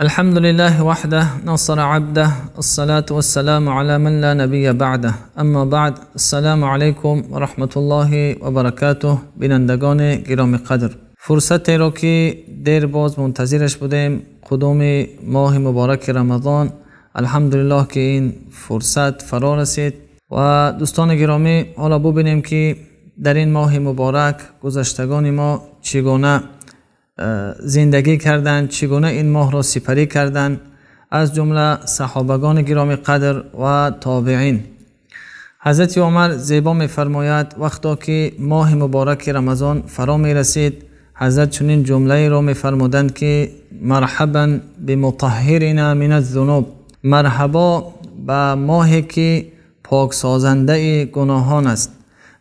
الحمد لله وحده نصر عبده الصلاة والسلام على من لا نبي بعده اما بعد السلام علیکم و رحمت الله و برکاته. بینندگان گرامی قدر، فرصتی را که دیر باز منتظرش بودیم، قدوم ماه مبارک رمضان، الحمدلله که این فرصت فرا رسید. و دوستان گرامی، حالا ببینیم که در این ماه مبارک گذشتگان ما چگونه زندگی کردند، چگونه این ماه را سپری کردند، از جمله صحابگان گرامی قدر و تابعین. حضرت عمر زیبا می‌فرماید وقتا که ماه مبارک رمضان فرا می‌رسید، حضرت چنین جمله را می‌فرمودند که مرحبا بمطهرنا من الذنوب، مرحبا به ماهی که پاک سازنده گناهان است.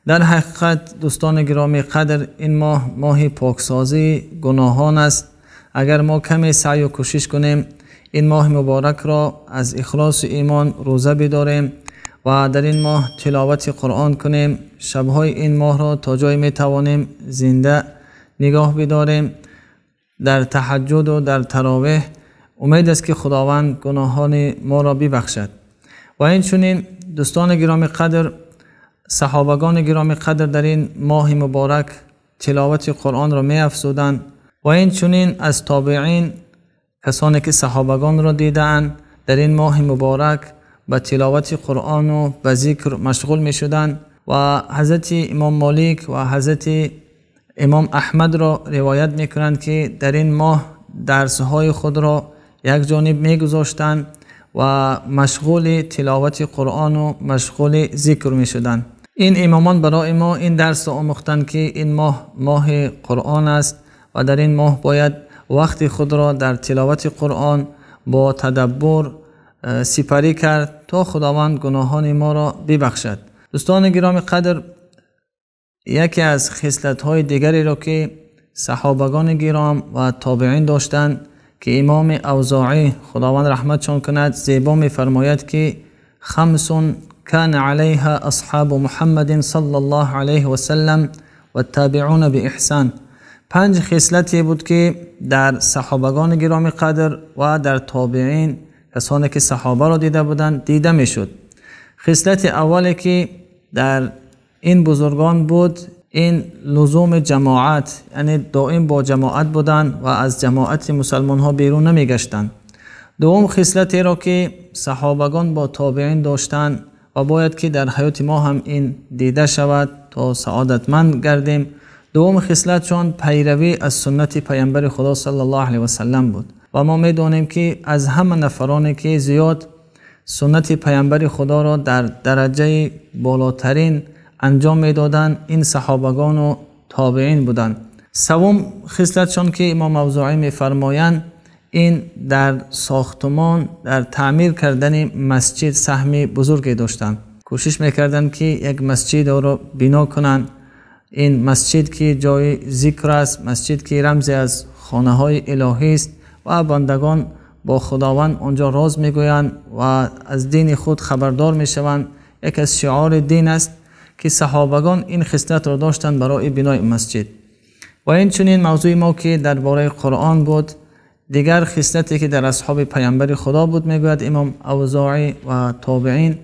در حقیقت دوستان گرامی قدر، این ماه ماه پاکسازی گناهان است. اگر ما کمی سعی و کوشش کنیم، این ماه مبارک را از اخلاص و ایمان روزه بداریم و در این ماه تلاوت قرآن کنیم، شبهای این ماه را تا جای می توانیم زنده نگاه بداریم در تهجد و در تراویح، امید است که خداوند گناهان ما را ببخشد. و این چنین دوستان گرامی قدر، صحابگان گرامی قدر در این ماه مبارک تلاوت قرآن را می افزودند و این چنین از تابعین، کسانی که صحابگان را دیدند، در این ماه مبارک به تلاوت قرآن و به ذکر مشغول می شدند. و حضرت امام مالک و حضرت امام احمد را روایت می کنند که در این ماه درسهای خود را یک جانب می گذاشتند و مشغول تلاوت قرآن و مشغول ذکر می شدند. این امامان برای ما این درس را آموختند که این ماه ماه قرآن است و در این ماه باید وقت خود را در تلاوت قرآن با تدبر سپری کرد تا خداوند گناهان ما را ببخشد. دوستان گرامی قدر، یکی از خصلت‌های دیگری را که صحابگان گرام و تابعین داشتند که امام اوزاعی خداوند رحمتشان کند زیبا می‌فرماید که خمس كان عليها اصحاب محمد صلی الله علیه و سلم والتابعون باحسان. پنج خصلتی بود که در صحابگان گرامی قدر و در تابعین، کسانی که صحابه را دیده بودند، دیده میشد. خصلت اولی که در این بزرگان بود، این لزوم جماعت، یعنی دائم با جماعت بودند و از جماعت مسلمان ها بیرون نمی گشتند. دوم خصلتی را که صحابگان با تابعین داشتند و باید که در حیات ما هم این دیده شود تا سعادتمند گردیم، دوم خصلتشان پیروی از سنت پیامبر خدا صلی الله علیه و سلم بود. و ما می دانیم که از همه نفرانی که زیاد سنت پیامبر خدا را در درجه بالاترین انجام میدادند، این صحابگان و تابعین بودند. سوم خصلتشان که امام اوزاعی میفرمایند، این در ساختمان، در تعمیر کردن مسجد سهم بزرگی داشتند. کوشش میکردند که یک مسجد را بنا کنند. این مسجد که جای ذکر است، مسجد که رمزی از خانه های الهی است و بندگان با خداوند آنجا راز میگویند و از دین خود خبردار میشوند، یک از شعار دین است که صحابگان این خصلت را داشتند برای بنای مسجد. و این چنین موضوع ما که درباره قرآن بود، دیگر خصلتی که در اصحاب پیامبر خدا بود، میگوید امام اوزاعی و تابعین،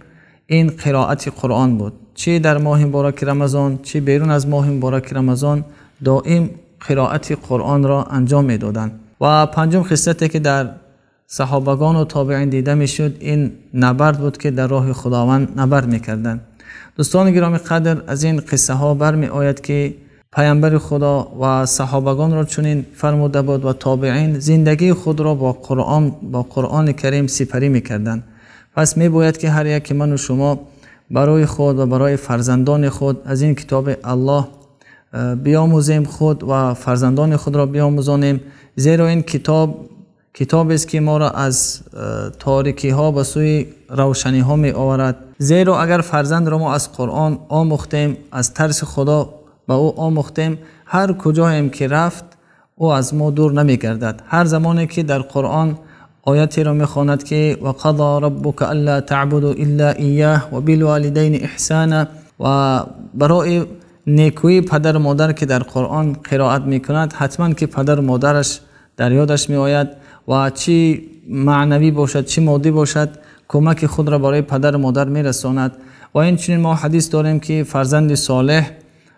این قرائت قرآن بود. چی در ماه مبارک رمضان، چی بیرون از ماه مبارک رمضان، دائم قرائت قرآن را انجام میدادند. و پنجم خصلتی که در صحابگان و تابعین دیده میشد، این نبرد بود که در راه خداوند نبرد میکردند. دوستان گرامی قدر، از این قصه ها برمی آید که پیامبر خدا و صحابگان را چنین فرموده بود و تابعین زندگی خود را با قرآن کریم سپری میکردند. پس می باید که هر یک من و شما برای خود و برای فرزندان خود از این کتاب الله بیاموزیم، خود و فرزندان خود را بیاموزانیم، زیرا این کتاب کتاب است که ما را از تاریکی ها به سوی روشنی ها می آورد. زیرا اگر فرزند را ما از قرآن آموختیم، از ترس خدا به او آموختیم، هر کجایم که رفت او از ما دور نمی گردد. هر زمانی که در قرآن آیتی را می خواند که و قضا ربک الا تعبدوا الا ایاه و بالوالدین احسانا، و برای نیکویی پدر و مادر که در قرآن قرائت می کند، حتما که پدر و مادرش در یادش می آید و چی معنوی باشد چی مادی باشد کمک خود را برای پدر و مادر میرساند. و این چنین ما حدیث داریم که فرزند صالح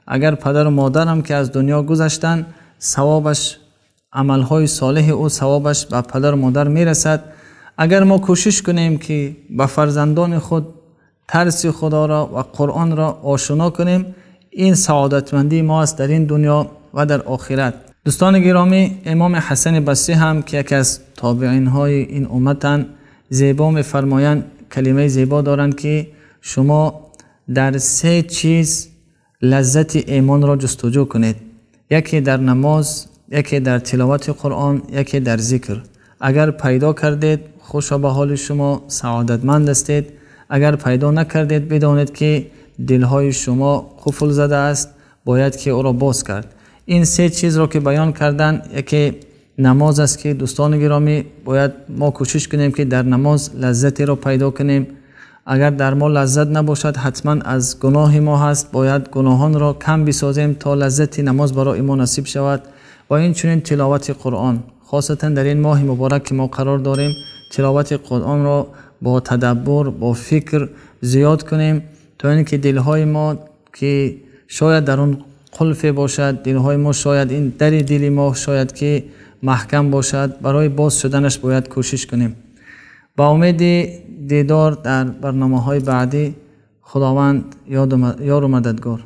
اگر پدر و مادر هم که از دنیا گذشتند، ثوابش، عملهای صالح او ثوابش به پدر و مادر میرسد. اگر ما کوشش کنیم که به فرزندان خود ترس خدا را و قرآن را آشنا کنیم، این سعادتمندی ما است در این دنیا و در آخرت. دوستان گرامی، امام حسن بصری هم که یکی از تابعین های این امتن، زیبا میفرمایند، کلمه زیبا دارند که شما در سه چیز لذت ایمان را جستجو کنید: یکی در نماز، یکی در تلاوت قرآن، یکی در ذکر. اگر پیدا کردید خوشا به حال شما، سعادتمند هستید. اگر پیدا نکردید بدانید که دلهای شما قفل زده است، باید که او را باز کرد. این سه چیز را که بیان کردن، یکی نماز است که دوستان گرامی باید ما کوشش کنیم که در نماز لذتی را پیدا کنیم. اگر در ما لذت نباشد حتما از گناه ما هست، باید گناهان را کم بسازیم تا لذت نماز برای ما نصیب شود. و این چنین تلاوت قرآن، خاصتا در این ماه مبارک که ما قرار داریم، تلاوت قرآن را با تدبر، با فکر زیاد کنیم تا اینکه دلهای ما که شاید در آن قلف باشد، دلهای ما شاید این در دل ما شاید که محکم باشد، برای باز شدنش باید کوشش کنیم. با امید دیدار در برنامه های بعدی، خداوند یار و مددگار.